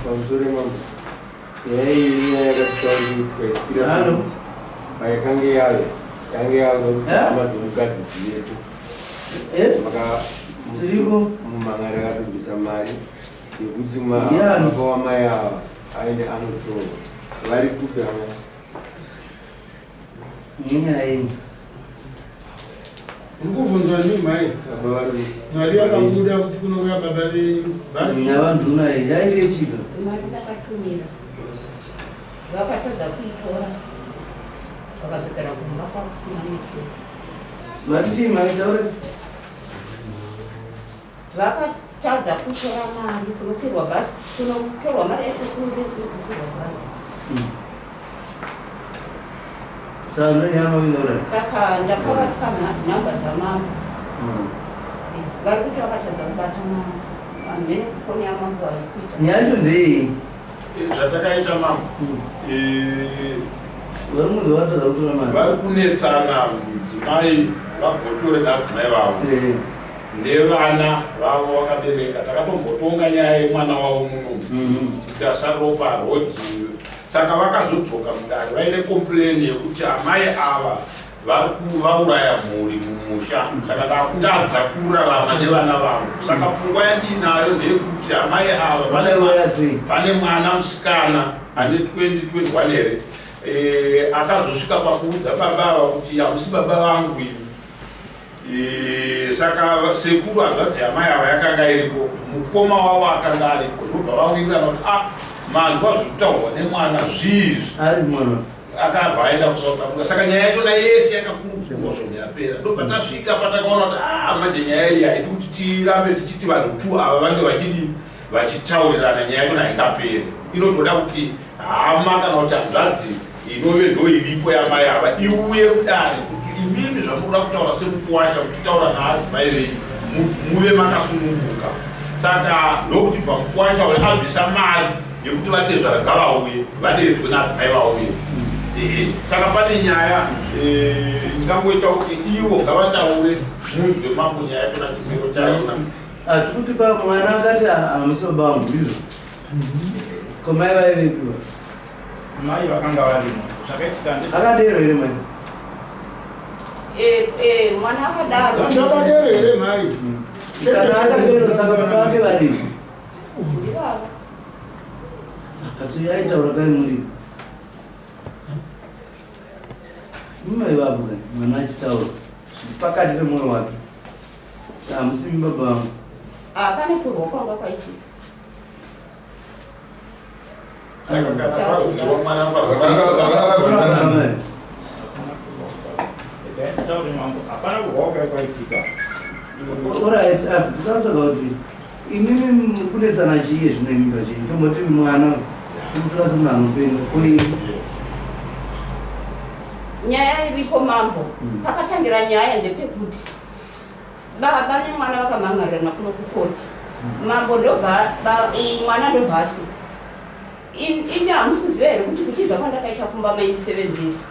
Pamusoro mambo. Nyaya iyi inyaya yakataurwa isira. Payakange yave yange yave kuti hama dzomukadzi dzivepo. Maka Tiriko. Mumangari akatobvisa mari yekuti baba wamai ava aende anotorwa. Vari kupi amai? Nenyaya yenyu. Uri kuvhunzwa ndii mhai? Baba vari Mari yakabuda kuti kunouya baba venyu. Vari Nyava nduna iyi yainge ichibva. Mari ndakatumira, vakatadza kuitora, vakadzokera kumba kwakusina network. Mati chii mari taure? Vakatadza kutora mari kunokwirwa bhazi, kunotorwa mari yacho kunokwirwa bhazi. Saka ndonyama kuinora. Saka ndakavapa nhamba dzamambo. Vari kuti vakatadza kubata mambo, hamene kufoni yamambo haisi kuita. Nyaya yacho ndeyei? Zvatakaita mambo, Vari munhu vatadza kutora mari. Vari kunetsana mudzimai vagotore naadzimai vavo nevana vavo vakabereka. Takatombotonga nyaya yemwana wavo muno tikasaropa roji. Saka vakazodzoka mudare vaine complain yekuti amai ava vari kuvauraya mhuri mumusha, saka ndakutadza kurarama nevana vangu. Saka pfungwa yandiinayo ndeyekuti amai ava Vakaiuraya sei? Pane mwana musikana ane 2021 here, akazosvika pakuudza baba ava kuti hamusi baba vangu imi. Saka sekuru hanzvadzi yamai ava yakanga iriko, mukoma wavo akanga ariko, ndobva vawirirana kuti a manzwa zvekutaurwa nemwana zviizvi. Ari mwana. Akabva aenda kuSouth Africa. Saka nyaya yachona yese yakakurukurwa zvinhu yapera, ndobva tasvika patakaona kuti a manje nyaya iyi haidi kuti tirambe tichiti vanhu tu ava vange vachidi vachitaurirana. Nyaya yachona haingaperi, inotoda kuti hama kana kuti hanzvadzi inove ndo iripo yamai ava iuye kudare kuti imimi zvamunoda kutaura semukuwasha muchitaura naadzimai venyu muve makasununguka. Saka ndokuti pamukuwasha uyo abvisa mari yekuti vatezvara ngavauye vadeedzwe naadzimai vauye. Ehe, saka pane nyaya ingangoita kuti ivo ngavataure munzwe mambo nyaya yachona chimiro chayona. Tikuti pa mwana akati hamusi baba vangu, ndizvo? Ko mai vaivepiwa? Mai vakanga varimo. Zvakaitika nde Akadero here mai? Mwana akadaro. Ndakadero here mhai? Kana akadero, saka baba vake varipo? Ndivavo. Kati aitaura kai muripo mumai vapo kai mwana achitaura pakati pemwoyo wake, hamusimi baba vangu. Ah, pane kurwa kwanga kwaitika. Saka kana parwiwa mwana anofanira Regai nditaure mambo, hapana kurwa kwakai kwaitika. Alright, tikatsvaga kuti imimi muri kunetsana chiiye zvino imi pachinyu. Tomboti mwana tomutora semunhu anopenga, koimi? Nyaya iripo mambo, pakatangira nyaya ndepekuti baba nemwana vakamhan'arirana kuno kukoti. Mambo ndobva mwana ndobva ati, "Imi hamusi kuziva here kuti kutiza kwandakaita kumba maindisevenzesa?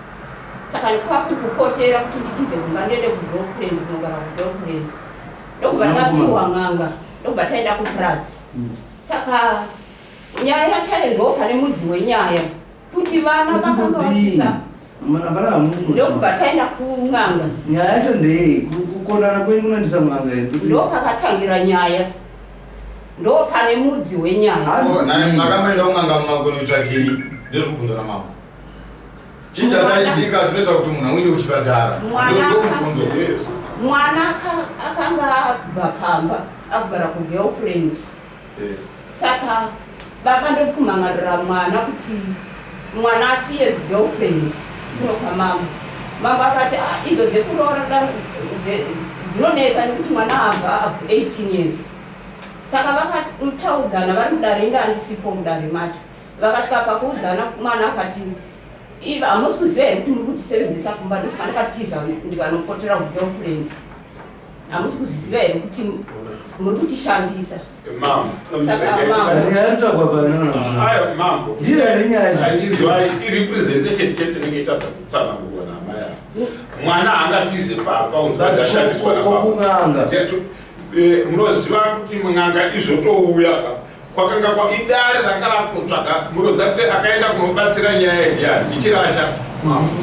Saka kwakukupotera kuti nditize kumba ndiende kugirlfriend, kunogara kugirlfriend." Ndokubva tapiwa n'anga, ndokubva taenda kupurazi. Saka nyaya chayo ndo pane mudzi wenyaya kuti vana Kuti vakanga kudii? vasisa Hapana hamunhu. Ndokubva taenda kun'anga. Nyaya yacho ndeyei? Kukondana kwenyu kunoendesa mun'anga here? Ndo pakatangira nyaya, ndo pane mudzi wenyaya. Oh, naye makamboenda kun'anga mumagonotsvakei? Ndezvekubvunzwa namambo. Chii chachaitika chinoita kuti munhu auinde kuchipatara? Ndokubvunzwa. Mwana akanga abva pamba akugara kugirlfriend. Saka baba ndokumhan'arira mwana kuti mwana asiye girlfriend kunopa mambo. Mambo akati, "Ah, idzo dzekuroora dzinonetsa nekuti mwana abva 18 years." Saka vakataudzana vari mudare, inda andisipo mudare macho. Vakasvika pakuudzana, mwana akati, "Iva hamusi kuziva here kuti muri kutisevenzesa kumba? Ndosaka ndakatiza ndikanopotera kugirlfriend. Hamusi kuzviziva here kuti muri kutishandisa?" Mambo. Saka mambo. Nyaya inotsvagwa pano. Ayo mambo. Ndiyo here nyaya? Aizwai irepresentation chete inenge itadza kutsanangurwa naamai ava. Mwana haangatize papa unzashandiswa Kun'anga. Munoziva kuti n'anga izotouya ka. Kwakanga kwa idare ranga rakutotsvaga murozati akaenda kunobatsira nyaya yendiyani ndichirasha.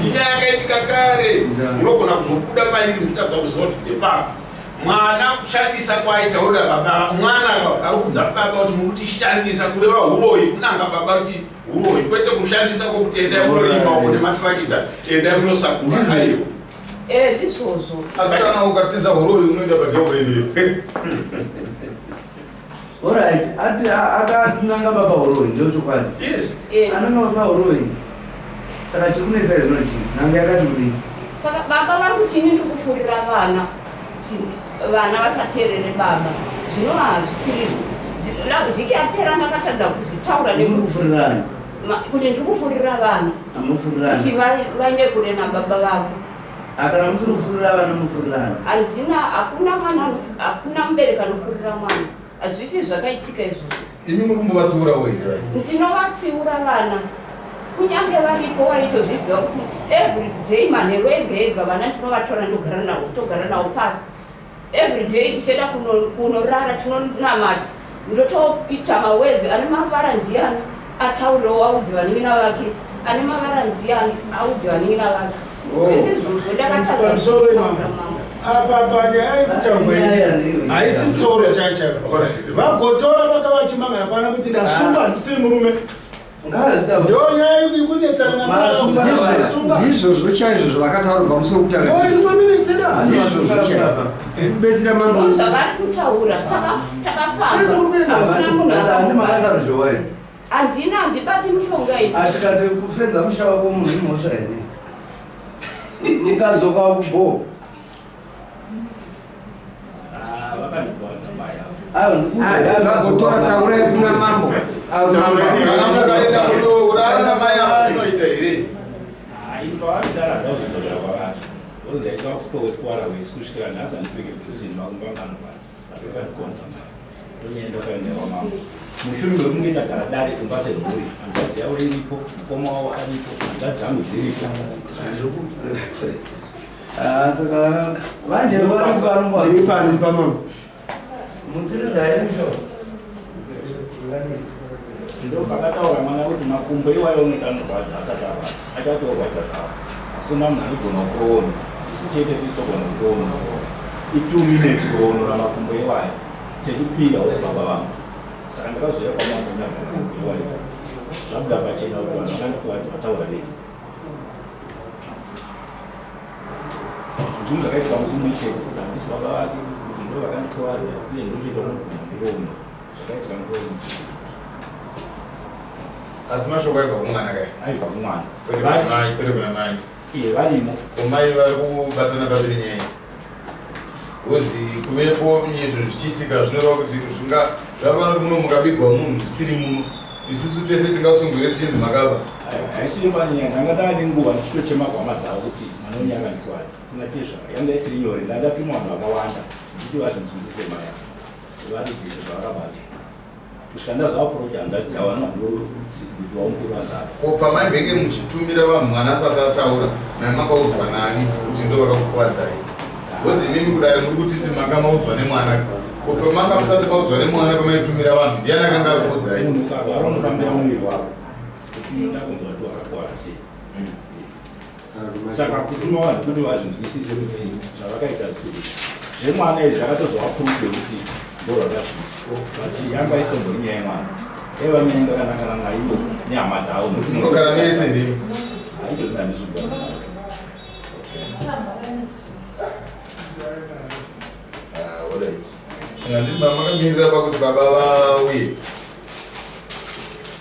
Inyaya yakaitika kare munogona kuzobuda mairi muchitadza kuziva kuti ndepapa. Mwana kushandisa kwaaitaurira baba mwana ari kudza baba kuti muri kutishandisa kureva huroyi kunanga baba kuti huroyi kwete kushandisa kwokuti endai munorima uko nematirakita endai munosakura aiwa. Eh, ndizvozvo. Asi kana ukatiza huroyi unoenda pagirlfriend here? Alright, ati akatinanga baba huroyi ndio chokwadi. Yes. Eh. Ananga baba huroyi. Saka chiri kunetsa zvino chii? Nanga yakati kudii? Saka baba vari kuti ini ndiri kufurira vana kuti vana vasateerere baba. Zvino hazvisirizvo. Vhiki yapera ndakatadza kuzvitaura nekuti kufurirana. Kuti ndiri kufurira vana. Amufurirana. Kuti vaende kure nababa vavo. Akana musiri kufurira vana mufurirana. Handina, hakuna mwana, hakuna mubereki anofurira mwana. Hazvifi zvakaitika izvozvo. Imi muri kumbovatsiurawo here? Ndinovatsiura vana. Kunyange varipo vaitozviziva kuti every day manheru ega ega vana ndinovatora ndogara navo, togara navo pasi. Every day tichienda kunorara tinonamata. Ndotoita mawedzi ane mavara ndiyani ataurewo audze vanin'ina vake, ane mavara ndiyani audze vanin'ina vake. Oh. Zvese izvozvo ndakatadza Pamusoro kutaura imama. mambo. Apa panyaya yekutaurwa iyi haisi tsoro chaiyo chaiyo. Vagotora vakavachimangana pana kuti ndasungwa handisiri murume. Ndo nyaya yekunetsana namai. Ndizvozvo chaizvo zvavakataura pamusoro kutanga. Ndo iri maminetsera. Ndizvozvo chaizvo. Kubetsera mambo. Ndozvavari kutaura takafamba. Hakuna munhu Handina Handina handibati mishonga iyi. Atikati kufedza musha wako munhu imhosva here? Mukadzoka kubho. Vagotora taurai kuna mambo. Kana mukaenda kunorara namai avo zvinoita here? Mushure mekunge tagara dare kumba semhuri, hanzvadzi yavo iripo, mukoma wavo aripo, hanzvadzi dzangu dziripo. Ah, saka vanje vari pano Ndiri pano pamambo. Mutsiridzai misho. Ndo pakataura mwana kuti makumbo iwayo unoita anorwadza asati arwadza, achatorwadza zvavo. Hakuna munhu anogona kuona, isu chete tisogona kutoona. I2 minutes kuonora makumbo iwayo. Chechipiri hausi baba vangu. Saka ndakazouya kwamambo ndabva makumbo iwayo. Zvabuda pachena kuti vanhu vakandikuvadza vataura vega. Zvinhu zvakaitika musi mumwe chete kuti handisi baba vake, kuti ndo vakandikuvadza uye ndochete vanogona ndiroona. Zvakaitika nguva imwe chete. Asi mashoko aibva kumwana kai? Aibva kumwana. Kwete kuna mai, kwete kuna mai. Iye varimo. Ko mai vari kubatana papi nenyaya iyi? Because kuvepo izvo zvichiitika zvinoreva kuti zvinga zvafana kuti muno mukabigwa munhu zvisiri muno. Isusu tese tingasungwire tichinzi makaba. Haisiri panyaya, ndanga ndava nenguva ndichitochema kuhama dzavo kuti mwana wenyu akandikuvadza. Kuna tezvara, yanga isiri nyore, ndanga ndatuma vanhu vakawanda ndichiti vazvinzwisise mai ava. Varigise zvavakabata. Kusvika ndazoaprocha hanzvadzi dzavo vanova ndobhuti wavo mukuru azara. Ko pamaimbenge muchitumira vanhu mwana asati ataura, mai makaudzwa nani kuti ndo vakakukuvadzai? Because imimi kudare muri kutiti manga maudzwa nemwana. Ko pamanga musati maudzwa nemwana pamaitumira vanhu, ndiani akanga akuudzai? Munhu ukarwara unofambira muviri wako. Kuti ndakunzwa kuti wakakuwara sei. Saka kutuma vanhu kuti vazvinzwisise kuti zvavakaita zvisiri. Zvemwana izvi zvakatozova proof yekuti ndo zvakasvika. But yanga isimbori nyaya yemwana. Yaiva nyaya yanga yakanangana naivo nehama dzavo. Munogara mese here? Haitoti handizvigara. Ah, alright. Saka ndiri makamirira pakuti baba vauye.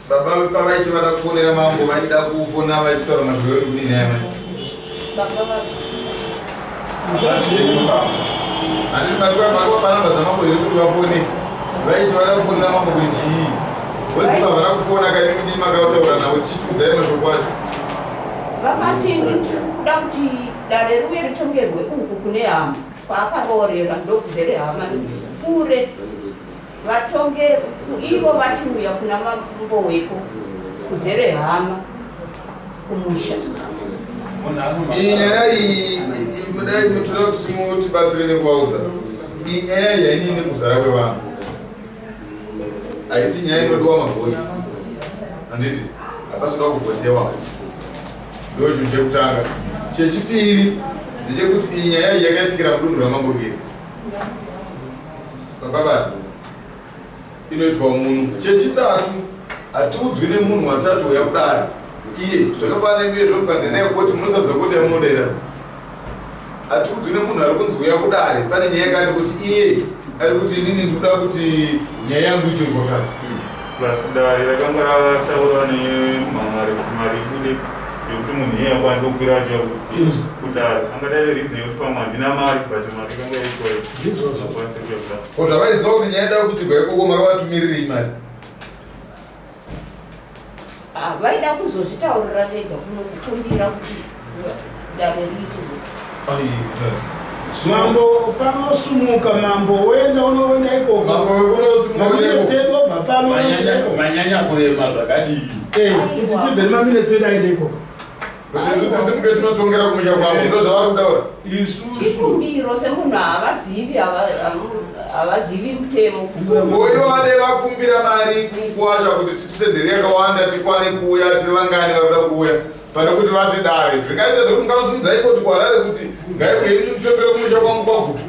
Baba pavaiti vada kufonera mambo vaida kufona vachitaura mashoko ekuti kudini aya mai? Baba vavo. Handiti mari panamba dzamambo here kuti vafone? Vaiti vada kufonera mambo kuti chii? Voziva havana kufona kaini kuti makataura navo chitiudzai mashoko acho. Vakati kuda kuti dare riuye ritongerwe uku kune hama kwaakaroorera ndokuzere hama kure vatonge ivo vachiuya kuna mambo weko kuzere hama kumusha. Iyi nyaya iyi dai mutoda kuti mutibatsire nekuvaudza. Iyi nyaya iyi hainei nekuzara kwevanhu. Haisi nyaya inodiwa mavhoti. Handiti? Hapasi kuda kuvhotewa. Ndo chinhu chekutanga. Chechipiri ndechekuti iyi nyaya iyi yakaitikira mudunhu raMambo Gezi. Papakati inoitwa muno. Chechitatu hatiudzwi nemunhu watatu uya kudare. Iye zvakafanana nemiye zvomukanzi naye koti munosarudza koti yamunodera. Hatiudzwi nemunhu ari kunzi uya kudare pane nyaya yakati kuti iye ari kuti inini ndikuda kuti nyaya yangu iitwe kwakati. Plus dare rakanga rataura nemhamhare kuti mari ibude yekuti munhu iye akwanise kukwira achiuya kudare. Angadai ave reason yekuti pamwe handina mari but mari ikanga iriko akwanise kuuya kudare. Ko zvavaiziva kuti nyaya ida kuitirwa ikoko makavatumirirei mari? Ah, vaida kuzozvitaurira vega kuno kukumbira kuti dare riitirwe. Mambo panosumuka mambo woenda unoenda ikoko. Mambo wekunosimuka Maminetsi edu obva pano unosvika ikoko. Manyanya kurema zvakadii? Eh, kuti tibve nemaminetsi edu aende ikoko. Kuti isu tisimuke tinotongera kumusha kwavo ndozvavari kutaura. Isusu Chikumbiro semunhu havazivi havazivi mutemo. Ngoivo vade vakumbira mari kumukwasha kuti titisendere yakawanda tikwane kuuya tiri vangani vari kuda kuuya pane kuti vati dare zvingaita zvekuti munganosimudza ikoti kuHarare kuti ngaiuye mutongere kumusha kwangu kwaGutu.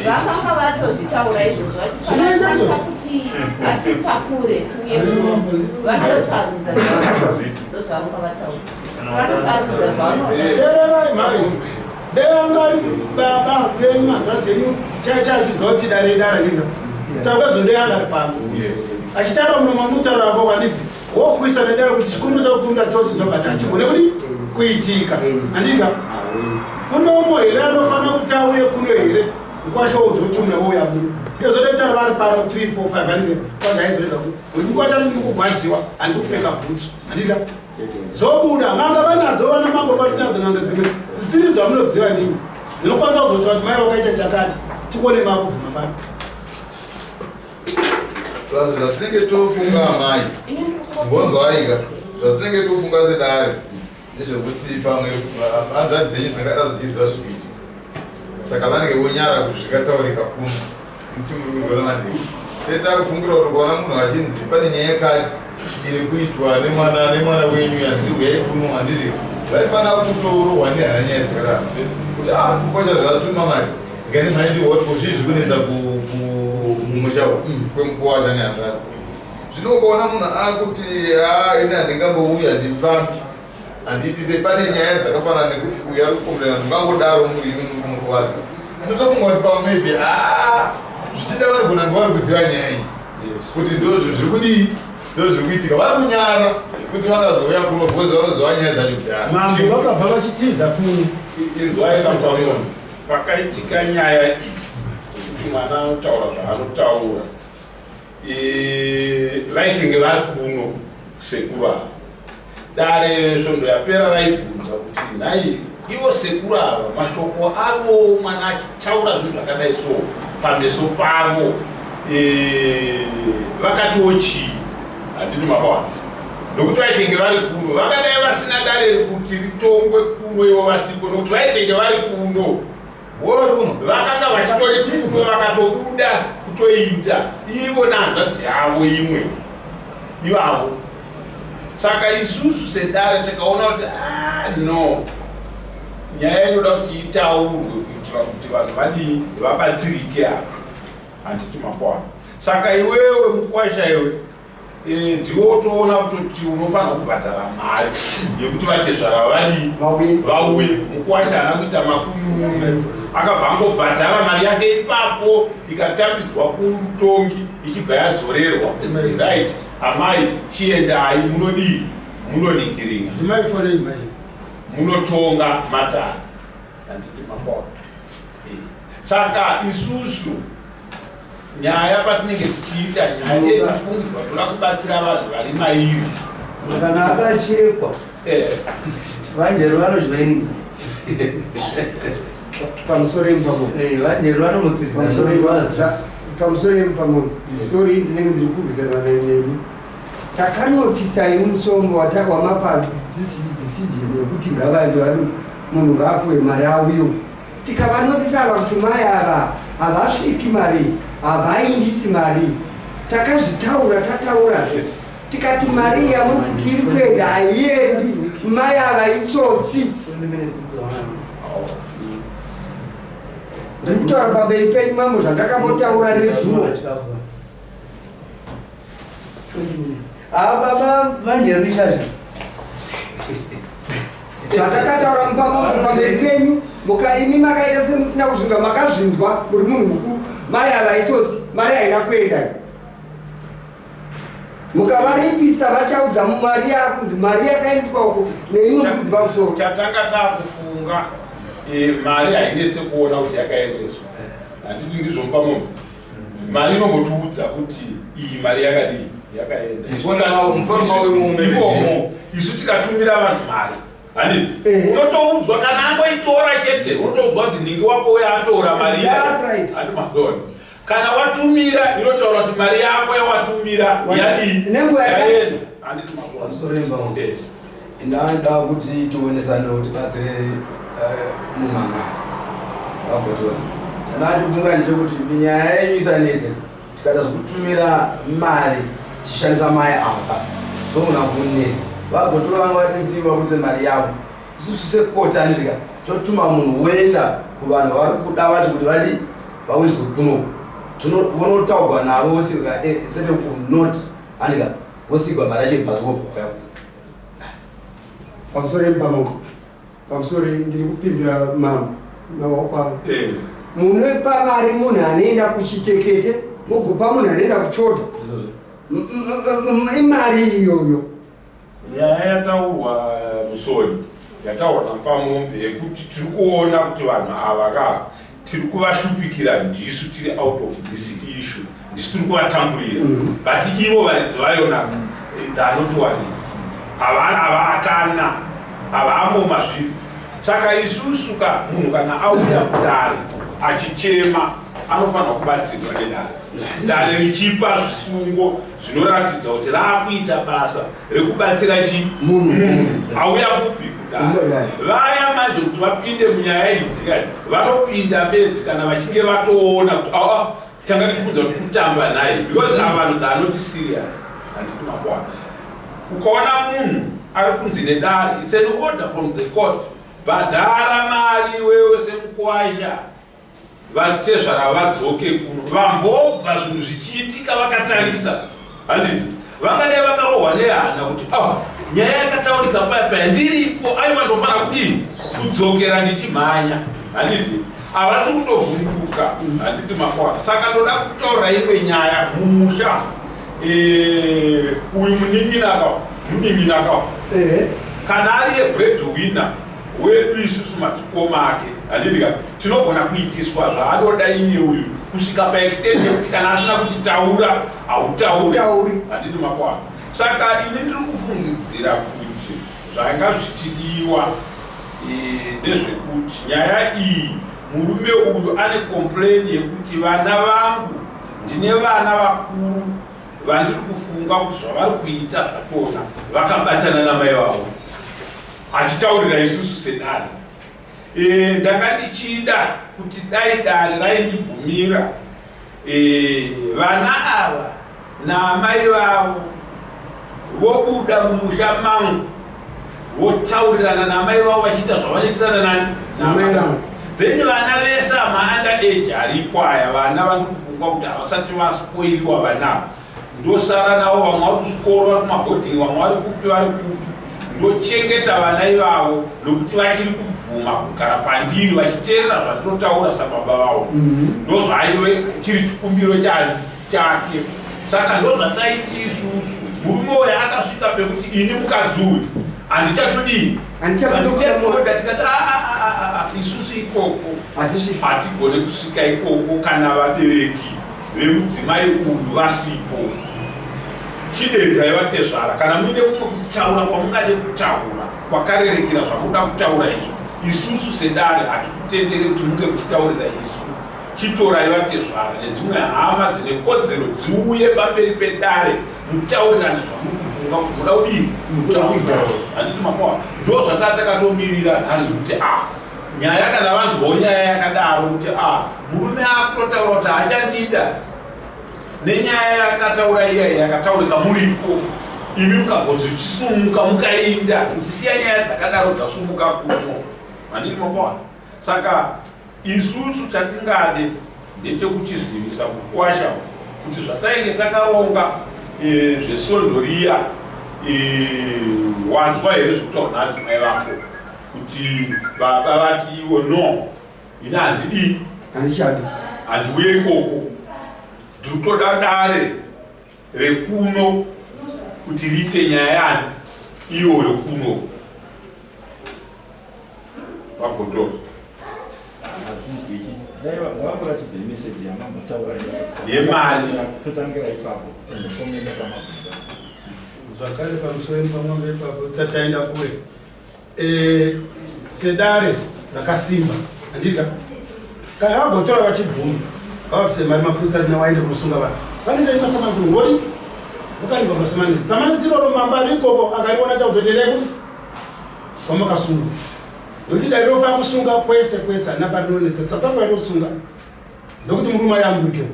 Vakanga vatozvitaura izvozvo vachikwanisa kuti vatitakure tiuye kuno vanosarudza ndozvavanga vataura vanosarudza zvavanoda. Teererai mhai. Dai anga ari baba venyu hanzvadzi yenyu chai chachiziva kuti dare idare ndizo. Takwezvo dai anga ari pano. Achitaura muromo wamutaura wako kwanditi wokuisa nedare kuti chikumbiro chakukumbira chose zvobata hachigone kudi kuitika. Handika? Kunomo here anofanira kuti auye kuno here? Mkwasha wozotumira wouya muno. Ndizvo kutaura vari pano 3 4 5 handizi kwazvo aizorega kuti kuti mkwasha ndiri kugwadziwa handisi kupfeka bhutsu. Handika? Zobuda n'anga vanadzo vana mambo patinadzo n'anga dzimwe dzisiri dzamunoziva inini dzinokwanisa kuzotaura kuti mai wakaita chakati tikuone makubvuma pano. Plus zvatinenge tofunga amai ngonzwaika zvatinenge tofunga sedare ndezvekuti pamwe hanzvadzi dzenyu dzingadaro dzichiziva zvikuitika saka vanenge vonyara kuti zvikataurika kuno nekuti muri kunzwa namandei tete takufungira kuti ukaona munhu achinzi pane nyaya yakati iri kuitwa nemwana nemwana wenyu yanzi uyai kuno handiti vaifanira kutorohwa nehana nyaya dzakadaro kuti ah mukosha zvatuma mari ngani mhaindi woti ko zvii zviri kunetsa mumusha kwemukuwasha nehanzvadzi zvino ukaona munhu akuti a ini handingambouya ndimfambi handiti sei pane nyaya dzakafanana nekuti uyu ari kukomberana ndingangodaro muri imi muri kumukuvadza ndinotofunga kuti pamwe maybe aa zvichida vari kunanga vari kuziva nyaya iyi kuti ndozvo zviri kudii ndozviri kuitika vari kunyara kuti vakazouya kuno because vanoziva nyaya dzacho kudhara. Mambo vakabva vachitiza kuno. Inzwai kamuona pakaitika nyaya idzi dzekuti mwana anotaura zvaanotaura vaitenge vari kuno sekuru ava dare svondo yapera raibvunza kuti nhai ivo sekuru ava mashoko avo mwana achitaura zvinhu zvakadai so pameso pavo vakatiwo chii handiti makawana nokuti vaitenge vari kuno vakadai vasina dare kuti ritongwe kuno ivo vasipo nokuti vaitenge vari kuno vakanga vachitori kuno vakatobuda kutoinda ivo nehanzvadzi yavo imwe ivavo. Saka isusu sedare tikaona kuti ah, no nyaya inoda kuti itaurwe kuitira kuti vanhu vadii vabatsirike apa handiti mapona. Saka iwewe mukwasha iwe ndiwe wotoona kutoti unofanira kubhadhara mari yekuti vatezvara vadii vauye. Mukwasha haana kuita makununu akabva angobhadhara mari yake ipapo ikatambidzwa kumutongi ichibva yadzorerwa. Right amai chiendai munodii munonigiringa Dzimai forei mai. Munotonga matare handiti mapona. Saka isusu nyaya patinenge tichiita nyaya tichifungidzwa toda kubatsira vanhu vari mairi. Kana akachekwa vanjeri vanozvivainidza. Pamusoro ipapo. Vanjeri vanomutsiridza. Pamusoro ipapo. Sorry ndinenge ndiri kurwisana nemi. Takanotisa musongo wamapa decision yekuti ngavaende vari munhu ngaapuwe mari auyo. Tikavanotisa ava kuti mai ava havasviki mari, havaindisi mari. Takazvitaura tataurazve tikati mari yamuri kuti iri kuenda haiendi, mai ava itsotsi. Ndiri kutaura pamberi penyu mambo zvandakambotaura nezuro. Ah, baba manje rishasha. Zvatakataura mupamambo pamberi penyu mukaimi makaita semusina kuzvinzwa, makazvinzwa muri munhu mukuru. Mari ava itsotsi, mari haina kuenda. Mukavaripisa vachaudza mari yakunzi mari yakaendeswa uko neimwe kunzi pamusoro. Chatanga takufunga mari hainetse kuona kuti yakaendeswa, handiti ndizvo mupamunhu? Mari inombotiudza kuti iyi mari yakadii, yakaenda. Imomo isu tikatumira vanhu mari, handiti unotoudzwa kana angoitora chete, unotoudzwa kuti nhingi wako uyo atora mari iya. That's right. Handi mazona? Kana watumira inotaura kuti mari yako yawatumira yadii, Nenguva yakati. yaenda, handiti mazona? Pamusoro imba. Yes. Ndada kuti tionesane kuti tibatsire mumangari vagotora. Chandandikufunga ndechekuti nyaya yenyu isanetse, tikaita zvekutumira mari tichishandisa mai apa zogona kunetsa. Vagotora vanga vati kuti vabudise mari yavo, isusu sekota anditika totuma munhu woenda kuvanhu vari kuda vacho kuti vadi vawinzwe kuno, vonotaugwa navo vosigwa certain note, andika vosigwa mari yacho ibhasi vobva yako. Pamusoro pamambo, pamusoro, ndiri kupindura mambo maoko angu. Munopa mari munhu anoenda kuchitekete, mugopa munhu anoenda kuchodha. Imari iyoyo. Nyaya yataurwa musori, yataurwa napamombe yekuti tiri kuona kuti vanhu ava ka tiri kuvashupikira, ndisu tiri out of this issue, ndisu tiri kuvatamburira, but ivo varidzi vayona dzanotiwarira havakana havamo mazviri. Saka isusu ka munhu kana auya kudare achichema anofanirwa kubatsirwa nedare, dare richipa zvisungo zvinoratidza kuti raakuita basa rekubatsira chi munhu auya kupi, kudare. Vaya manje kuti vapinde munyaya idzi kati vanopinda bedzi kana vachinge vatoona kuti aa tanga tichifunza kuti kutamba naye, because ava vanhu dzaanoti serious, handiti makwana? Ukaona munhu ari kunzi nedare, it's an order from the court, bhadhara mari iwewe semukwasha, vatezvara vadzoke kuno. Vambobva zvinhu zvichiitika vakatarisa, handiti? Vangadai vakarohwa nehana kuti ah, nyaya yakataurika paya paya ndiripo, aiwa ndofana kudii, kudzokera ndichimhanya, handiti? Havasi kutovhunduka, handiti makwana? Saka ndoda kutaura imwe nyaya mumusha. Uyu munin'ina ka, munin'ina ka, kana ari yebread winner wedu isusu madzikoma ake, handiti ka tinogona kuitiswa zvaanoda iye uyu kusvika paextent yekuti kana asina kutitaura hautauri, handiti makwana? Saka ini ndiri kufungidzira kuti zvanga zvichidiwa ndezvekuti nyaya iyi, murume uyu ane complain yekuti vana vangu, ndine vana vakuru vandiri kufunga kuti zvavari kuita zvachona vakabatana namai vavo, achitaurira isusu sedare. Ndanga ndichida kuti dai dare raindibvumira vana ava naamai vavo vobuda mumusha mangu, votaurirana naamai vavo vachiita zvavanoitirana nani Namai vavo. Then vana vese amaunda age aripo aya, vana vari kufunga kuti havasati vaspoiliwa, vanavo ndosara navo. Vamwe vari kuzvikoro, vari kumabhodhingi, vamwe vari kupi, vari kupi, ndochengeta vana ivavo nokuti vachiri kubvuma kugara pandiri vachiteerera zvandinotaura sababa vavo. Ndozvaive chiri chikumbiro chake. Saka ndozvataiti isusu. Murume uyu akasvika pekuti ini mukadzi uyu handichatodii, handichatoda. Tikati "Ah, ah, ah, ah, ah, isusu ikoko hatigone kusvika ikoko kana vabereki vemudzimai uyu vasipo. Chidedzai vatezvara kana muine kumwe kutaura kwamungade kutaura kwakarerekera zvamuda kutaura izvo. Isusu sedare hatikutendere kuti munge muchitaurira isu. Chitorai vatezvara nedzimwe hama dzine kodzero dziuye pamberi pedare, mutaurirane zvamuri kufunga kuti muda kudii kutaura, handiti makoa? Ndo zvataa takatomirira nhasi kuti a nyaya kana vanzwawo nyaya yakadaro kuti a murume akutotaura kuti haachandida. Nenyaya yakataura iya yakataurika muripo imi mukagozvisumuka mukainda muchisiya nyaya dzakadaro dzasumuka kuno handiti mapaona saka isusu chatingade ndechekuchizivisa mukwasha kuti zvatainge takaronga e, zvesvondo riya e, wanzwa here zvekutaura naadzimai vako kuti baba vati ivo no ini handidii handichadi handiuye ikoko ndiri kutoda dare rekuno kuti riite nyaya yani iyoyo kuno vagotora yemari totangira ipapo tozokomenda pamabvunza zvakare pamusoro pamambo ipapo tisati taenda kure Eh, sedare rakasimba handika kana vagotora vachibvuma ngavabvise mari mapurisa tina waende kunosunga vanhu vanenge nemasamanisi ngori ukanigwa masamanisi samanisi iroro mambo ari ikoko akariona chakuzoterei kuti kwamakasungwa nokuti dare rinofanira kusunga kwese kwese handina parinonetsa south africa rinosunga ndokuti murume ayambukewo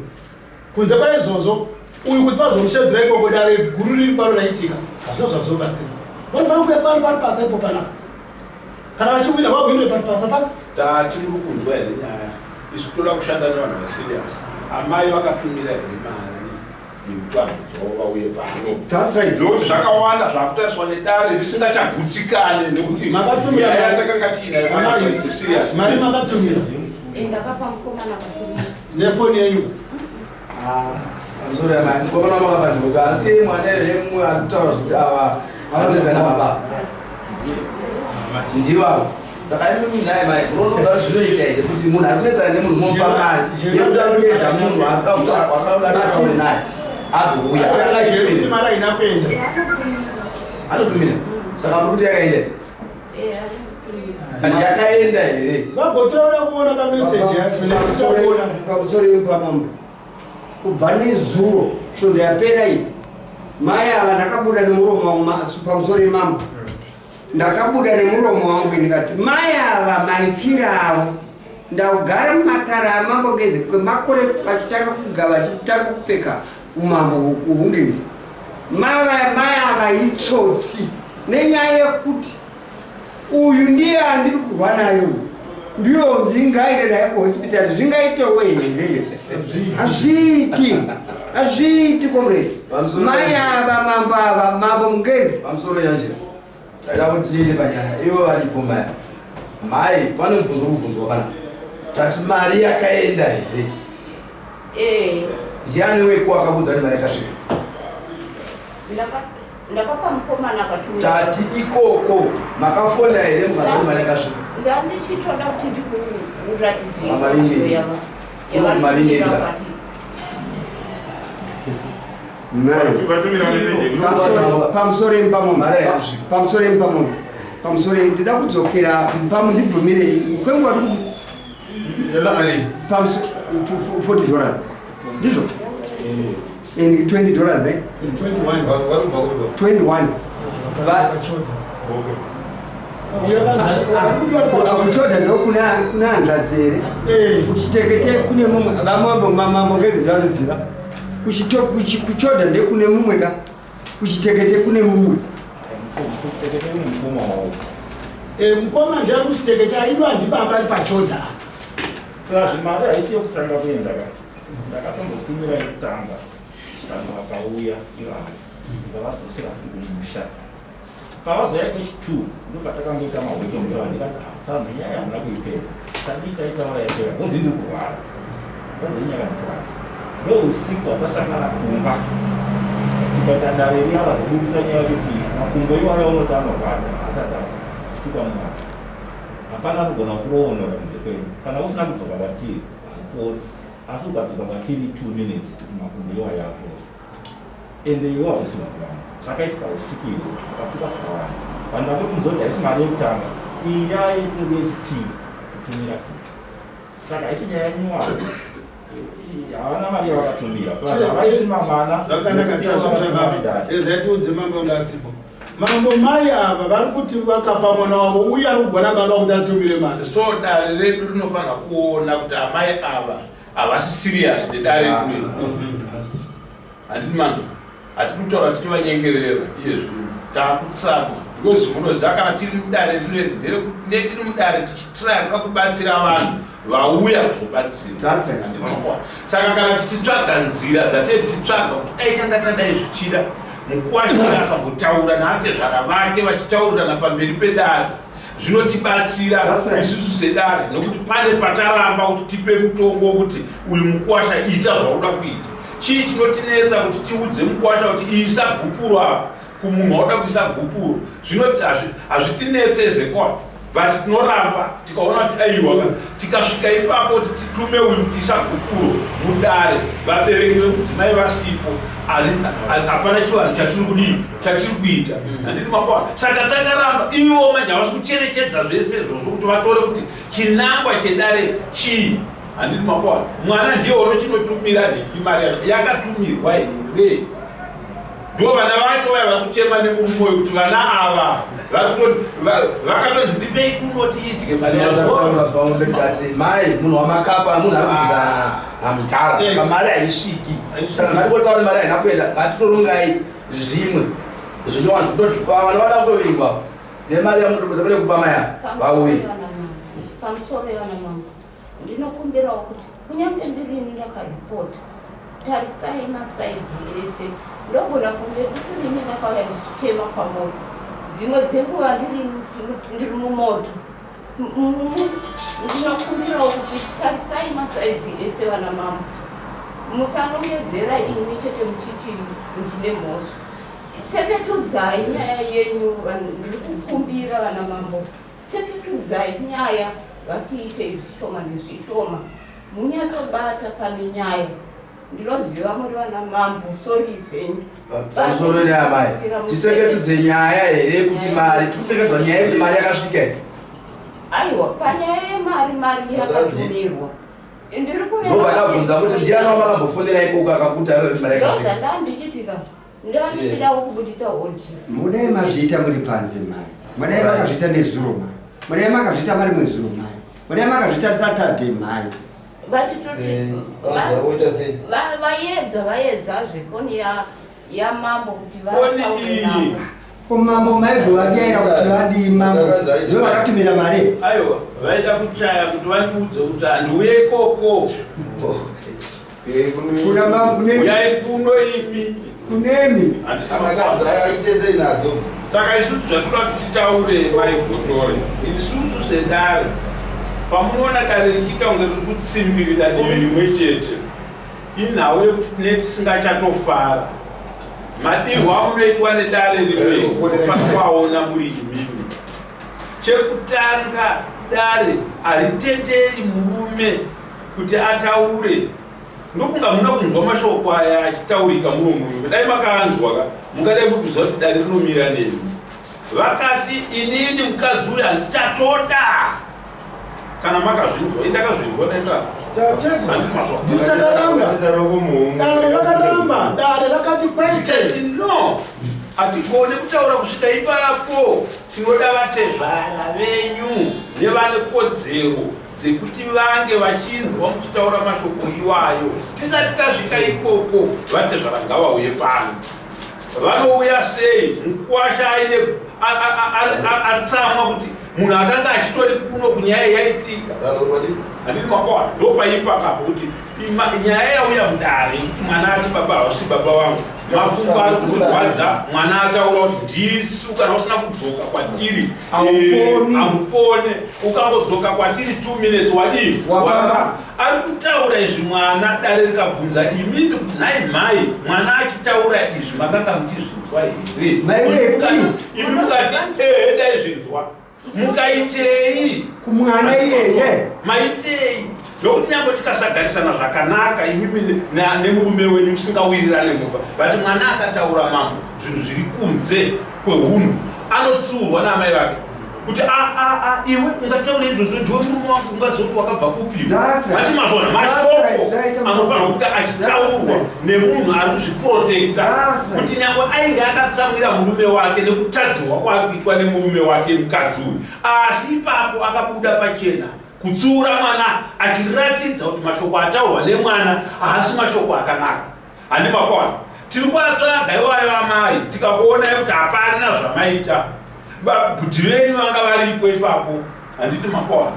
Kunze kwaizvozvo, uyu kuti vazomushedzera ikoko dare guru riri pano raitika hazvina zvazobatsira. Vanofanira kuuya pano pari pasa ipo panapa. Kana vachiwina vahwinire pari pasa pano. Tati muri kunzwa here nyaya? Isu toda kushanda nevanhu vari serious. Amai vakatumira here mari yekuti vanhu zvavo vauye pano? That's right. Nekuti zvakawanda zvakutariswa nedare risingachagutsikane nekuti Makatumira nyaya mari. yatakanga tiinayo Amai, it's serious. mari makatumira Ndakapa mukomana katumira. Nefoni yenyu. Pamusoro yamai mukomana wamakapanduka asi mwana here mumwe ari kutaura zvekuti ava vanopedzana baba ndivavo saka imi nhai mai munofunga zvinoita here kuti munhu ari kunetsana nemunhu momupa mari yekuti ari kuedza munhu akuda kutaura kwakuda kuda kutaura naye agouya Kuti mari haina kuenda. anotumira saka muri kuti yakaenda Kana yakaenda here? Vagotora uda kuona kameseji yacho nekutoona. Pamusoro yepamambo. Kubva nezuro svondo yapera iyi mai ava ndakabuda nemuromo wangu pamusoro yemambo. Ndakabuda nemuromo wangu ndikati mai ava maitiro avo ndakugara mumatare amambo ngezi kwemakore vachitanga kugava vachitanga kupfeka umambo hwungezi. Mai ava itsotsi nenyaya yekuti uyu ndiye andiri kurwa naye uyu ndiyonzi ngaende naye kuhospitari zvingaitewo here hazviiti hazviiti comrade mai ava mambo ava mambo mungezi pamusoro yanjira taida kuti tiende panyaya ivo varipo maya mhai pane mubvunzo kubvunzwa pana tati mari yakaenda here Eh. Ndiani weko akakuudza kuti mari yakasvika? Ndakapa mukomana akatumira. Tati ikoko makafona here mukanzwa kuti mari yakasvika? Ndandichitoda kuti ndikuratidzire Mamavinge. yava. Mamavinge. Pamusoro pamunhu pamusoro pamunhu pamusoro ndida kudzokera pamundibvumirei kwenguva 40 dollars ndizvo and 20 dollars ne 21 kuchodha ndokuna hanzvadzi here eh. kuchitekete kune mumwe vamambo mamambo ngezi ndanoziva kuchodha ndekune mumwe ka kuchitekete kune mumwe eh, mukoma ndiari kuchitekete aidwa ndibaba ari pachodha plus mari haisi yekutanga kuenda ka ndakatombotumira yekutanga tsano vakauya ivavo ndikavadzosera futi kumusha pavazouya kwechi2 ndopatakangoita mahweke ndikati ah, tsano nyaya hamuna kuipedza tadii taitaura yapera ngozi ndiri kurwara kwanza ini yakandikwadza ndousiku hwatasangana kumba tikaita dare riya vazoburitsa nyaya yekuti makumbo iwayo unoti anorwadza asati achitukwa mumwana hapana anogona kuroonora kunze kwenyu kana usina kudzoka kwatiri haupori asi ukadzoka kwatiri two minutes kuti makumbo iwayo apore ende iwe hausi vanhu vangu zvakaitika usiku iwo akatuka zvakawanda vanhu vakuti muzoti haisi mari yekutanga iyi yaitori yechipiri kutumira futi saka haisi nyaya nyowani havana mari yavakatumira havaiti mamwana zvakanaka tazvitaetiudze mambo anga asipo mambo mai ava vari kuti vakapa mwana wavo uye ari kugona baba kuti atumire mari so dare redu rinofanira kuona kuti amai ava havasi serious nedare ah, rino mm-hmm. Handiti manzwa? Hatidi kutaura tichivanyengerera iye zvino. Takutsamwa because munoziva kana tiri mudare rineri nderekuti ne tiri mudare tichitraya kuda kubatsira vanhu vauya kuzobatsira. Handiti makona? Saka kana tichitsvaga nzira dzatee tichitsvaga kuti dai tanga tadai zvichida mukwasha akambotaura naatezvara vake vachitaurirana pamberi pedare zvinotibatsira isusu sedare nokuti pane pataramba kuti tipe mutongo wekuti uyu mukwasha ita zvauda kuita. Chii chinotinetsa kuti tiudze mukwasha kuti isa gupuro apa kumunhu wauda kuisa gupuro? Zvino hazvitinetse as a court, but tinoramba tikaona kuti aiwa ka, tikasvika ipapo kuti titume uyu kuti isa gupuro mudare, vabereki vemudzimai vasipo, hapana chivanhu chatiri kudii chatiri kuita. Handiti makwana? Saka takaramba. Ivo manje havasi kucherechedza zvese izvozvo kuti vatore kuti chinangwa chedare chii. Handiti makwana? Mwana ndiye unochinotumira nhingi mari yacho yakatumirwa here? Ndo vana vacho vaya vari kuchema nemurume uyu kuti vana ava vakatonzi tipei kuno tiidye mari yacho. Tikati mai munhu wamakapa munhu ari kubvisana namudhara, saka mari haisviki, saka ngatingotaura mari haina kuenda, ngatitorongai zvimwe zvinyowanzo kutoti vana vada kutovingwa nemari yamunotobvisa kune kupa mai ava vauye. Pamusoro yevana mambo, ndinokumbirawo kuti kunyange ndirini ndakaripota, tarisai masaidzi ese. Ndogona kunge ndisirini ndakauya ndichichema kwamuri, dzimwe dzenguva ndiri mumoto. Ndinokumbirawo kuti tarisai masaidzi ese vana mambo, musanongedzera imi chete muchiti ndine mhosva. Tseketudzai nyaya yenyu, ndiri kukumbira vana mambo, tseketudzai nyaya, ngatiitei zvishoma nezvishoma, munyatsobata pane nyaya. Ndinoziva muri vana mambo, sorry zvenyu. Pamusoro neamai, titseketudze nyaya here kuti mari, tikutseketudza nyaya yekuti mari yakasvika here? Aiwa, panyaya yemari, mari yakatumirwa. Ndiri kureva. Ndobva ndabvunza kuti ndiani wamakambofonera ikoko akakutarira kuti mari yakasvika? Ndozvandandichitika. Ndandichidawo kubuditsa audio. Mudai mazviita muri panze mai. Mudai makazviita nezuro mai. Mudai makazviita mari mwezuro mai. Mudai makazviita Saturday mai. Vachitoti vayedza vayedzazve foni yamambo kuti vataure navo. Ko mambo maigovadyaira kuti vadii mambo? Ndivo vakatumira mari. Aiwa, vaida kuchaya kuti vandiudze kuti handiuye ikoko. Kuna mambo kunemi. Uyai kuno imi. Kunemi. Aite sei nadzo? Saka isusu zvatoda kuti titaure mai Gotore, isusu sedare, pamunoona dare richiita kunge riri kutsimbirira divi rimwe chete, inhau yekuti tine tisingachatofara. Madirwo amunoitwa nedare rimwe munofanira kuaona muri imimi. Chekutanga, dare haritenderi murume kuti ataure. Ndokunga hamuna kunzwa mashoko aya achitaurika muno muno. Dai makaanzwa ka, mungadai muri kuziva kuti dare rinomira nemi. Vakati inini mukadzi uyu handichatoda. Kana makazvinzwa, ini ndakazvinzwa ndaita. Ndiri takaramba. Dare rakaramba. Dare rakati kwete. No. Hatigone kutaura kusvika ipapo. Tinoda vatezvara venyu nevane kodzero dzekuti vange vachinzwa muchitaura mashoko iwayo. Tisati tasvika ikoko, vatezvara ngavauye pano. Vanouya sei mukwasha aine atsamwa kuti munhu akanga achitori kuno kunyaya yaitika? Handiti makwana ndopaipa kapo kuti nyaya yauya mudare yekuti mwana ati baba hausi baba vangu, makumbo ari kutirwadza, mwana ataura kuti ndisu, kana usina kudzoka kwatiri hamupone, ukangodzoka kwatiri 2 minutes wadii? Warara. Ari kutaura izvi mwana, dare rikabvunza imimi kuti nhai mhai, mwana achitaura izvi makanga muchizvinzwa here? Imi mukati ehe ndaizvinzwa. Mukaitei kumwana iyeye? Maitei? Nokuti nyange tikasagarisana zvakanaka imimi nemurume wenyu musingawirirane mumba, but mwana akataura mambo zvinhu zviri kunze kwehunhu anotsiurwa naamai vake kuti iwe ungataura izvozvo, ndiwe murume wangu, ungazoti wakabva kupi? Handi mazvona mashoko anofanirwa kunge achitaurwa nemunhu ari kuzviprotekta kuti nyange ainge akatsamwira murume wake nekutadzirwa kwaari kuitwa nemurume wake mukadzi uyu, asi ipapo akabuda pachena kutsiura mwana achiratidza kuti mashoko ataurwa nemwana haasi mashoko akanaka. Handi makwana? Tiri kuvatsvaga iwayo amai, tikakuonai kuti hapana zvamaita. Bhudhi venyu vanga varipo ipapo, handiti mapaona?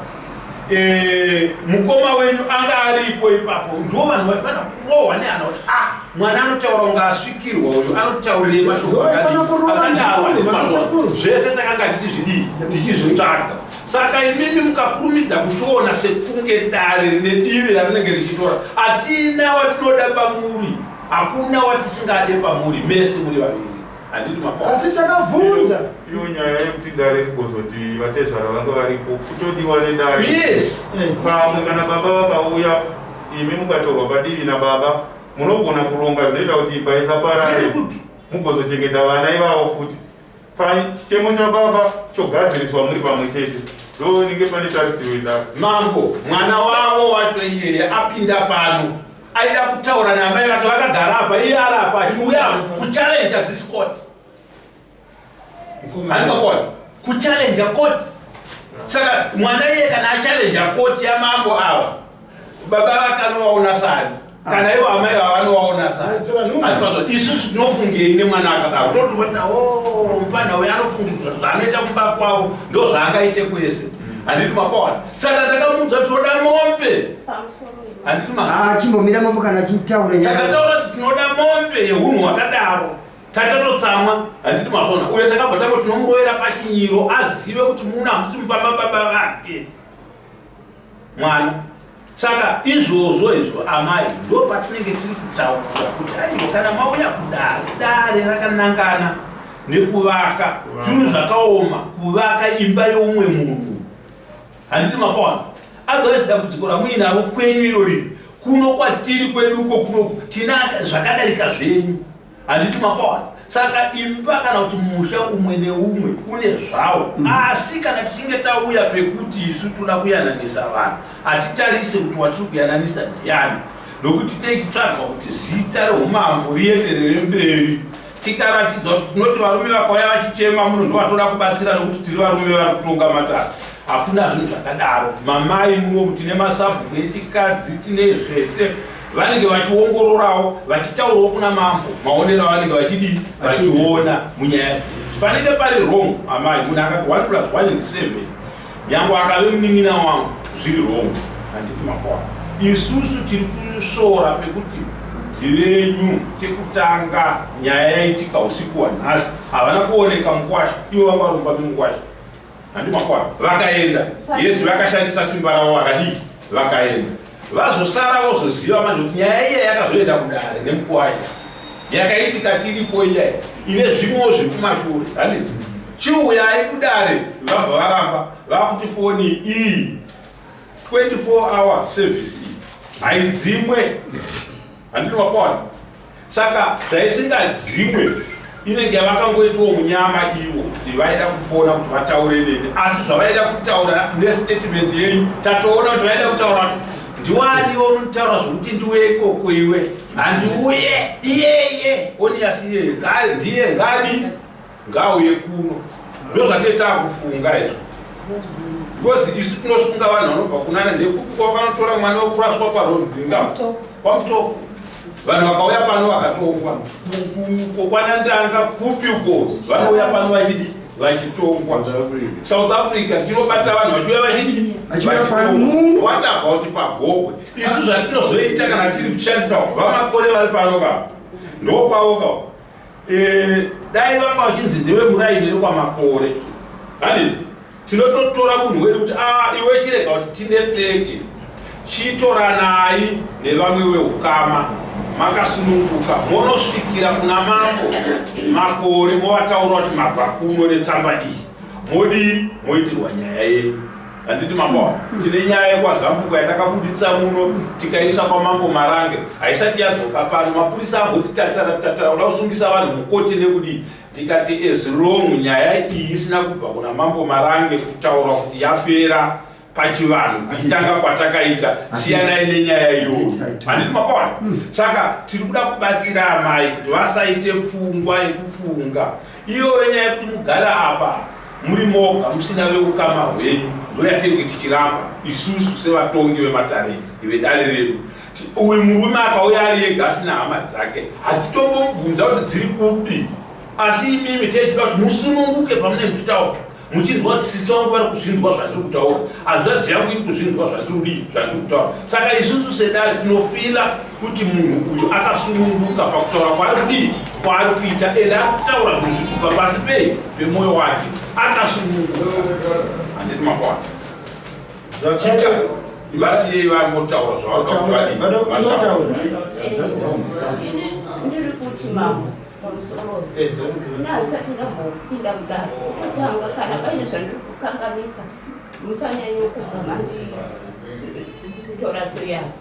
Eh, mukoma wenyu anga aripo ipapo. Ndiwo vanhu vaifanira kurohwa nehana kuti ah, mwana anotaura kunge asvikirwa uyu, anotaurirei mashoko akadaro? Zvese takanga tichizvidii, tichizvitsvaga. Saka imimi mukakurumidza kuchiona sekunge dare rine divi rarinenge richitora, hatina watinoda pamuri, hakuna watisingade pamuri, mese muri vaviri. Handiti mapaona? Asi takavhunza. Iyo nyaya yekuti dare rigozoti vatezvara vanga varipo kutodiwa nedare. Yes. Pamwe kana baba vakauya imi mukatorwa padivi nababa munogona kuronga zvinoita kuti imba isaparare mugozochengeta vana ivavo futi. Chichemo chababa chogadziriswa muri pamwe chete. Ndonenge pane tarisiro yedare. Mambo, mwana wavo wacho iyeye apinda pano aida kutaura naamai vake vakagara apa, iye ari apa achiuya kuchallenge this court. Handikakona kuchallenge court. Saka mwana iye kana achallenge court yamambo ava, baba vake anovaona sani, kana ivo amai vava vanovaona sani. Asi vazo isusu tinofungei nemwana akadaro? Tototi o mupana uyu anofungidzira zvaanoita kumba kwavo ndo zvaangaite kwese. Handiti mapaona? Saka ndakamuudza tinoda mombe. Handiti ma Ah, chimbomira mambo kana achitaura nyaya. Takataura kuti tinoda mombe yehunhu hwakadaro. Takatotsamwa, handiti mazvona? Uye takabva tangoti tinomurovera pachinyiro azive kuti muno hamusi mumba mababa vake mwana. Saka izvozvo izvo amai ndo patinenge tiri kutaura kuti aiwa, kana mauya kudare, dare rakanangana nekuvaka zvinhu zvakaoma, kuvaka imba yeumwe munhu. Handiti mapaona? Otherwise dambudziko ramuinaro kwenyu irori, kuno kwatiri kweduko kunoku tina zvakadarika zvenyu. Handiti mapaona? Saka imba kana kuti musha umwe neumwe une zvawo. Asi kana tichinge tauya pekuti isu toda kuyananisa vanhu, hatitarise kuti watiri kuyananisa ndiani, nokuti tichitsvaga kuti zita reumambo rienderere mberi. Tikaratidza kuti tinoti varume vakauya vachichema muno ndovatoda kubatsira nokuti tiri varume vari kutonga matare. Hakuna zvinhu zvakadaro. Mamai munomu tine masabhuku echikadzi, tine zvese. Vanenge vachiongororawo, vachitaurawo kuna mambo maonero avanenge vachidii, vachiona munyaya dzedu. Panenge pari wrong amai, munhu akati 1 plus 1 is 7, nyangwe akave munin'ina wangu, zviri wrong. Handiti mapaona? Isusu tiri kusvora pekuti venyu chekutanga nyaya yaitika usiku hwanhasi havana kuoneka mukwasha, ivo vanga vari mumba memukwasha. Handi makwana? Vakaenda. Yes, vakashandisa simba ravo vakadii, vakaenda. Vazosara vozoziva manje kuti nyaya iya yakazoenda kudare nemukwasha yakaitika tiripo iya ine zvimwewo zviri kumashure. Handiti chiuyai kudare, vabva varamba, vakuti foni iyi 24 hour service iyi haidzimwe. Handiti mapaona? Saka zvaisingadzimwe inenge yavakangoitwawo munyama ivo kuti vaida kufona kuti vataure neni, asi zvavaida kutaura nestatement yenyu tatoona kuti vaida kutaura kuti ndiwani iwe unotaura zvokuti ndiuye ikoko, iwe handiuye, iyeye oniasi iyeye ndiye ngadi ngauye kuno. Ndo zvatiri taakufunga izvo, because isu tinosunga vanhu vanobva kunana ndekupi kwavanotora mwana wekuraswa paroad kwaMutoko. Vanhu vakauya pano vakatongwa kwanandanga kupi uko, vanouya pano vachidi vachitongwa. South Africa tinobata vanhu vachiuya vachidi what about paGokwe? Isu zvatinozoita kana tiri kushandisa vaMakore vari pano ka ndokwavo ka dai vanga vachinzi ndewe muraini rekwaMakore, handiti tinototora munhu wedu kuti a iwe chirega kuti tinetseke, chitoranai nevamwe veukama makasununguka, monosvikira kuna Mambo Makore, movataura kuti mabva kuno netsamba iyi, modii moitirwa nyaya yenyu. Handiti mambo, tine nyaya yekwaZambuko yatakabuditsa muno tikaisa kwaMambo Marange, haisati yadzoka pano. Mapurisa amboti tatara tatara kuda kusungisa vanhu mukoti nekudii, tikati as long nyaya iyi isina kubva kuna Mambo Marange kutaura kuti yapera pachivanhu kuitanga kwatakaita, siyanai nenyaya iyoyo. Handiti mapaona? Saka tiri kuda kubatsira amai kuti vasaite pfungwa yekufunga iyoyo nyaya yekuti mugare apa muri moga musina veukama hwenyu, ndo yatinenge tichiramba isusu sevatongi vematare vedare redu. Uyu murume akauya ari ega asina hama dzake, hatitombomubvunza kuti dziri kupi. Asi imimi techida kuti musununguke pamunenge muchitaura, muchinzwa kuti sisi vangu vari kuzvinzwa zvandiri kutaura, hanzvadzi yangu iri kuzvinzwa zvandiri kudii, zvandiri kutaura. Saka isusu sedare tinofila kuti munhu uyu akasununguka pakutaura kwaari kudii, kwaari kuita, ende ari kutaura zvinhu zviri kubva pasi pei pemwoyo wake, akasununguka. Handiti makwana? Chita vasiyei vangotaura zvavari kuda. Ndiri kuti mambo, pamusoro ndazvisati ndambopinda mudare kutanga, kana paine zvandiri kukanganisa musanyanye kubva manditora serious.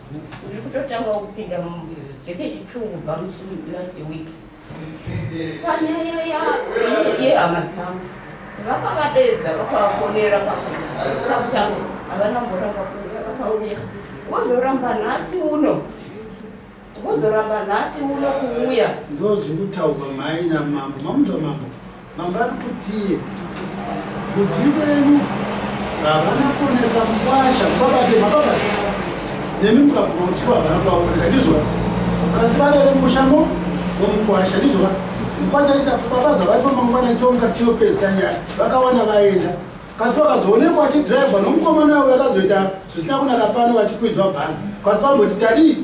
Ndiri kutotanga kupinda zvekechi2 kubva musi last week. Panyaya yehama dzangu, vakavadedza vakavafonera pakutanga, havana kumboramba kuuya, vakauya, vozoramba nhasi uno, vozoramba nhasi uno kuuya. Ndo zviri kutaurwa mai namambo. Mamunzwa mambo? Mambo ari kutiye kuti venyu havana kuoneka mukwasha mubabate mababate nemi mukabvuma kuti shuwa havana kuvaoneka, ndizvo? Kasi varere mushamo wemukwasha, ndizvo? Mukwasha aita babaza vato mangwana chionga tichopedzisa nyaya, vakawana vaenda, kasi vakazoonekwa vachidhiraivha nomukomana uyo akazoita zvisina kunaka pano, vachikwidzwa bhazi, kasi vamboti tadii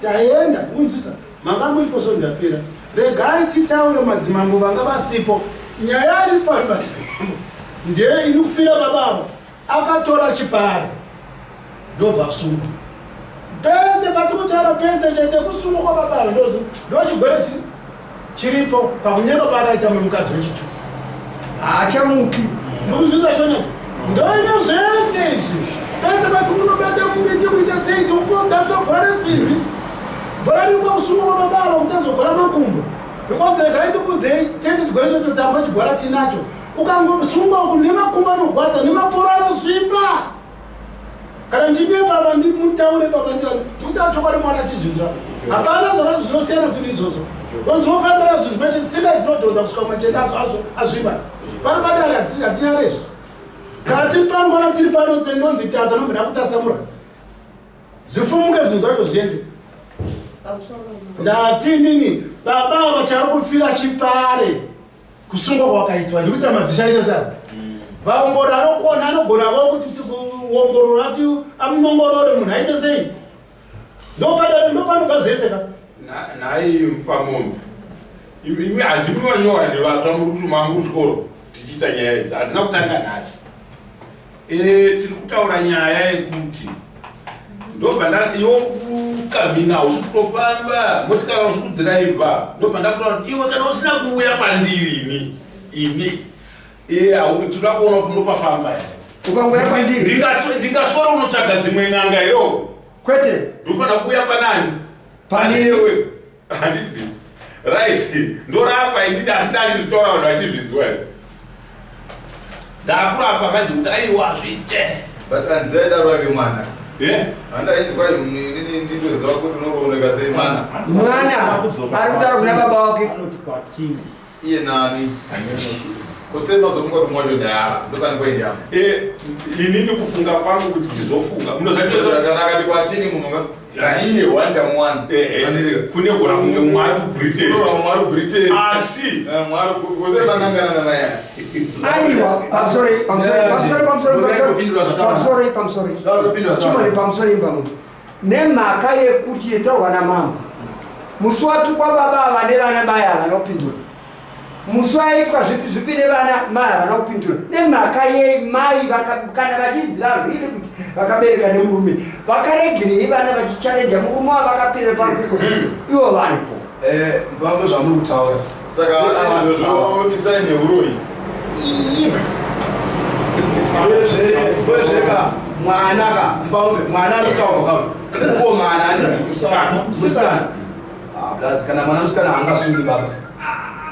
taenda kunzwisa manga muripo. So ndapera, regai titaure madzimambo vanga vasipo. Nyaya iri pari madzimambo ndeye ini kufira baba ava akatora chipare ndobva asungwa. Pese patikutaura pese chete kusungwa kwababa ava ndo chigwere chiripo pakunyenga paakaita memukadzi wechitu. Haachamuki. Ndokuzvisa shona ndoino zvese izvi. Pese pati kunobata mumiti kuita sei, tikukodapsa bhora resimbi, bhora riri kwakusungwa kwababa ava kuti azogora makumbo, because regai ndikudzei, tese chigwere chototamba chigwara tinacho. Ukangosungwa uku nemakumbo anogwadza nemaporo anosvimba. Kana ndinye baba ndimutaure baba ndikutaura chokwadi, mwana achizvinzwa. Hapana zvaka zvinosiyana zvinhu izvozvo, zvinofambira zvinhu zvimache tsinga dzinodhonza kusvika machenda azo azvimba. Pano padare hatinyare izvo. Kana tiri pano mwana tiri pano sendonzi tasa nobvida kutasamura zvifumuke zvinhu zvacho zviende. Ndati nini baba ava chari kufira chipare kusungwa kwakaitwa ndikuita madzisha aita sa vaongorori anokona anogona vo kuti kuongorora ati amunongorore munhu aite sei, ndopadare ndopanobva zese ka. Nhai pamombe, imi handimi vanyowani vatsva muri kuti mangu kuchikoro tichiita nyaya idzi, hadzina kutanga nhasi. Tiri kutaura nyaya yekuti ndobva iwe kukamhina hausi kutofamba motikari, hausi kudhiraivha, ndobva ndakutaura kuti iwe kana usina kuuya pandiri ini ini tinoda kuona kuti unopafamba here. Ukangoya pandiri. Ndingaswera unotsvaga dzimwe n'anga here? Kwete. Ndinofanira kuuya panani? Pandiri. Iwe handiti right, ndorapa inini, asi ndachizvitaura vanhu vachizvinzwa here? Ndakurapa manje kuti aiwa zviite. But handizaidaro ave mwana. Handainzi kwai inini ndindoziva kuti unorooneka sei mwana. Mwana ari kutaura kuna baba wake. Anoti Iye nani kusei mazofunga kuti mwacho ndayava ndopane point yangu. Inini kufunga kwangu kuti tizofunga kana akati kwatini munhu ka iye one time one. Kune gona kunge mwari kuBritain. Unoona mwari kuBritain. Asi mwari kusei manangana namai aya. Aiwa, pamusoro, pamusoro, pamusoro, pamusoro, pamusoro, pamusoro, chimone, pamusoro imba munhu nemhaka yekuti yetaurwa namambo musi watukwa baba ava nevana, mai havana kupindura. Musi waitwa zvipi zvipi nevana, mai havana kupindura. Nemhaka yei mai kana vachiziva riri kuti vakabereka nemurume, vakaregerei vana vachichallenja murume wavakapira parupiko ivo varipo? Pamwe zvamuri kutaura. Saka izvozvo isai neuroyi. Yes. Uyezveka mwana ka mpaume mwana anotaurwa ka mukomana ani musikana. Ah, blaz, kana mwana musikana haangasungi baba.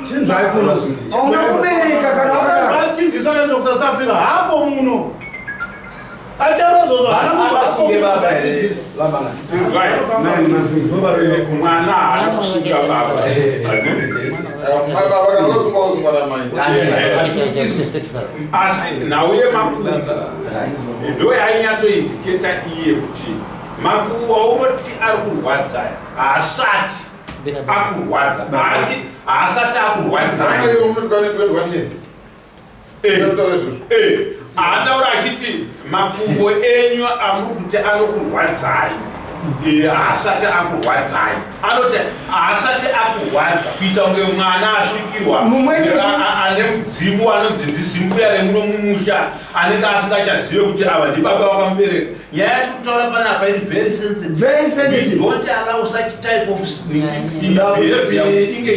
Chinzwai kuno. Hauna kubereka kana wakadaro. Atiziswa kaenda kuSouth Africa hapo muno ataura izvozvo haana munhu. Angasunge baba here vamanga? Mwana haana kusunga baba. Vakasungwa kusungwa namai. Asi nhau yemakumbo ndo yainyatsoindicate iye kuti Makumbo aunoti ari kurwadza haasati akurwadza, haati haasati akurwadzai. Haataura achiti makumbo enyu amuri kuti anokurwadzai haasati akurwadzai. Anoti haasati akurwadza, kuita kunge mwana asvikirwa ane mudzimu anonzi ndizimbuya remuno mumusha, anenge asingachazive kuti ava ndibaba vakamubereka. Nyaya yatiri kutaura panapa iri very sensitive. Very sensitive. We don't allow such type of behavior inge.